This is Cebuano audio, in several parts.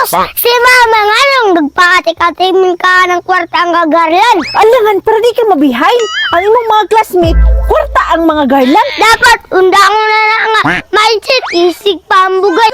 Sus, si mama nganong nagpakati-katimin ka ng kwarta ang gagarlan? Alangan, para di ka mabihind. Ang imong mga classmate, kwarta ang mga garland. Dapat undang na na nga mindset isig pambugay.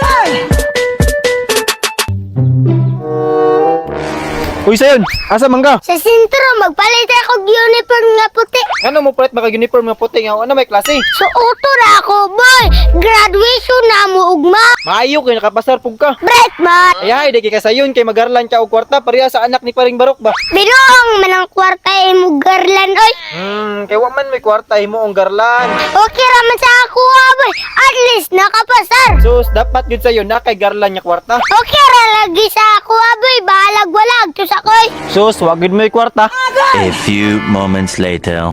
Uy, sayon, asa man ka? Sa sentro magpalit ako og uniform nga puti. Ano mo palit maka uniform nga puti nga ano may klase? Suoto ra ako, boy. Graduation na mo ugma. Maayo kay nakapasar pug ka. Bright man. Ay ay, di kay kasayon kay magarlan ka og kwarta pareha sa anak ni paring Barok ba? Binuong man ang kwarta imo garlan oy. Kay wa man may kwarta imo ang garlan. Okay ra man sa ako ah, boy. At least nakapasar. Sus, dapat gyud sayon na kay garlan nga kwarta. Okay ra lagi sa ako ah, boy. Bahalag walag tus akoy. Sus, wa gyud may kwarta. A few moments later.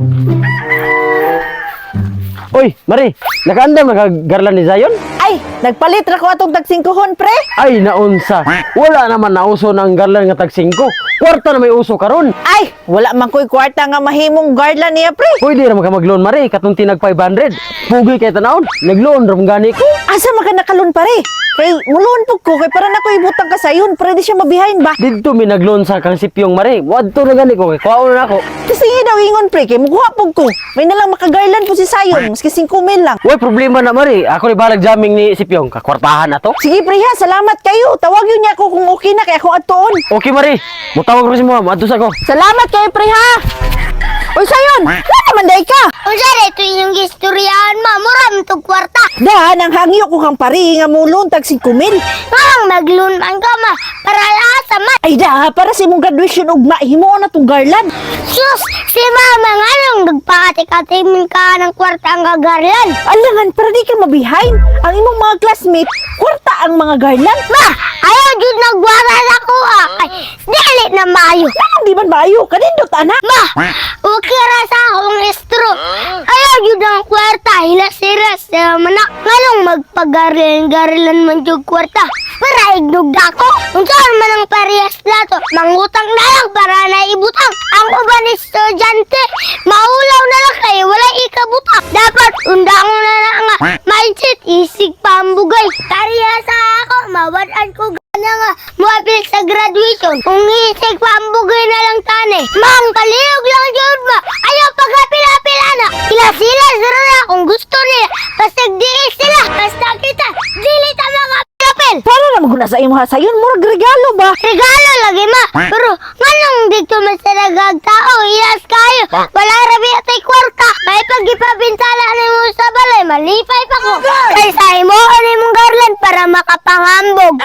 Uy, Mari, nakaandam nakagarlan ni Zion? Ay, nagpalit ra ko atong tag 5 pre. Ay, naunsa. Wala naman nauso ng garlan nga tag 5. Kwarta na may uso karon. Ay, wala man ko'y kwarta nga mahimong garland niya, pre. Pwede ra ka magloan, Mari, katong tinag 500. Pugi kay tanawon, nagloan ra man gani ko. Asa man ka nakalon pare? Kay mulon pug ko kay para na ko ibutang ka sayon, para di siya mabihind ba? Didto mi nagloan sa kang sipyong, Mari. Wadto na gani ko kay kuwaon na ako. Kasi daw ingon pre kay mukuha pug ko. May nalang makagarland po si Sayon, maski 5 mil lang. Uy, problema na, Mari. Ako ni balag jamming ni sipyong. Kakwartahan na to. Sige pre ha, salamat kayo. Tawag yun niya ako kung okay na kay ako atuon. Okay, Mari. Mutawag ko si mo, adto sa ko. Salamat kayo pre ha. Uy Sayon, wala naman day ka. Unsa ra ito inyong gistoryahan ma? Mura man tog kwarta. Da, nang hangyo ko kang pare nga mulon tag 5 mil. Nganong magloan man ka ma? Para asa man. Ay da, para sa imong graduation ugma himuon na tong garland. Sus, si mama nganong nagpakati-katimin ka ng kwarta ang gagarlan? Alangan, para di ka mabihind. Ang imong mga classmate, kwarta ang mga garland. Ma, ayaw jud nagwara na ko ah. Ay, dili na maayo. Anong di man maayo? Kanindot, anak. Ma, okay ra sa akong estro. Ayaw jud ang kwarta, hilas-hilas sa manak. Nganong magpagarilan-garilan man jud kwarta? Para ignog dako. Unsa man ang parehas nato? Mangutang na lang para na ibutang. Ang uban estudyante, maulaw na lang kay wala ikabutang. Dapat undang na na nga mindset isig pambugay. Pareha sa ako, mawad-an ko gana nga muapil sa graduation. Kung isig pambugay na lang tani. Mang palihog lang jud ba? Ayaw pagapila-pila na. Sila sila na kung gusto nila. Basta diis sila. Basta kita. Dili ta mga pilapil. Para naman guna sa imo ha sayon, murag regalo ba? Regalo lagi ma. Pero nganong dito man sa tao, iyas kayo. Wala rabi atay kwarta. May pagipabintala nimo sa balay, malipay pa ko. Kay sa imo ani mong garland para makapangambog.